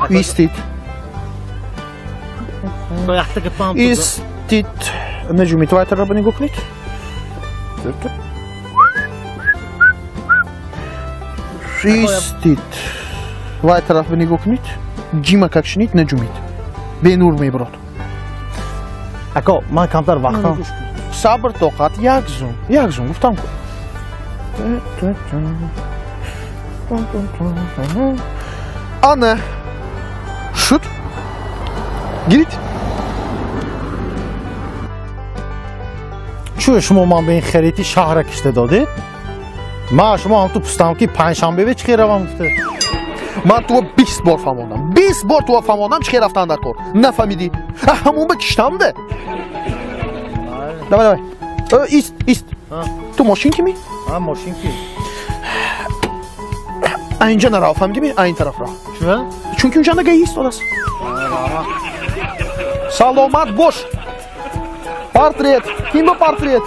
Истид. Истид. Наҷумид, вай тарафа нигоҳ кунед. Истид. Вай тарафа нигоҳ кунед. Ҷима как шинид, наҷумид. Бенур мебарод. Ако, ман камтар вақтам. Сабр, тоқат, як зум, як зум, гуфтам ку. Ана. Шуд? Гирид? Чӯ шумо ман ба ин харити шаҳра кишта додед? Ман шумо ҳам ту пустам ки панҷшанбе чӣ хел равам гуфта. Ман туро 20 бор фаҳмондам. 20 бор туро фаҳмондам чӣ хел рафтан дар кор. Нафаҳмидӣ. Ҳамон ба киштам да. Давай, давай. Ист, ист. Ту мошин ки ми? Мошин ки. А инҷа нарав, фаҳмидӣ ми? А ин тараф рав. Чӯ? Чунки унҷа гаи истодааст. Саломат бош. Портрет. Ким ба портрет?